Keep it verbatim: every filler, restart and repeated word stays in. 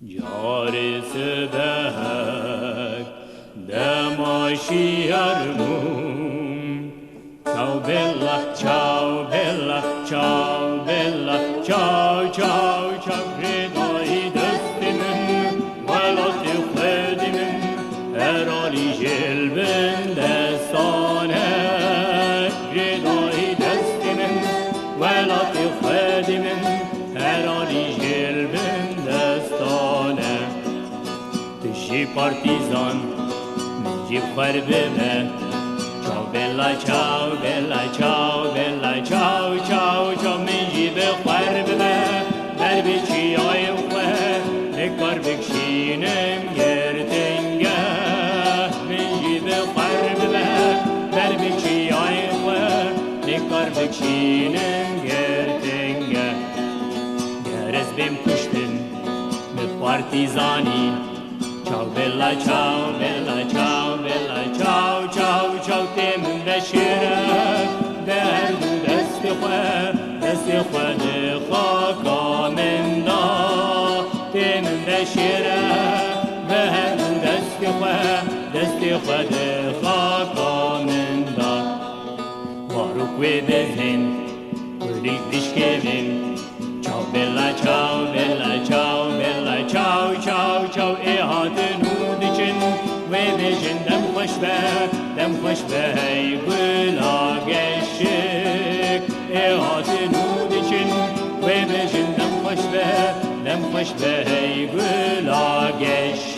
Carê sibehek dema şiyar bûm. Çaw bela, çaw bela, çaw bela, çaw, çaw, çaw. Rêdayî destê min, welatê xwedî min, her alî jêl bin destane. Rêdayî destê min, welatê xwedî min, her alî jêl bin destane. Tu jî partîzan, min jî xwer bibe. Çaw bela, çaw bela, çaw bela, çaw, çaw, çaw. Min jî bi xwer bibe, ber bi çiyayê xwe, nikar bikişînim girtinge. Min jî bi xwer bibe, ber bi çiyayê xwe, nikar bikişînim girtinge. Ger ez bêm kuştin, bi partîzanî. Çaw bela, çaw bela, çaw bela, çaw, çaw, çaw. Tê min de şêre, de her du destê xwe, destê xwe di xaka min da. Tê min de şêre, de her du destê xwe, destê xwe di xaka min da. Zarok wê bizên, kulî bişkevin. Çaw bela, çaw bela, çaw bela, çaw, çaw, çaw. Ê hatin û diçin, wê bêjin dem xweş be, dem xweş be hey gula geşik. Ê hatin û diçin, wê bêjin dem xweş be, dem xweş be hey gula geşik.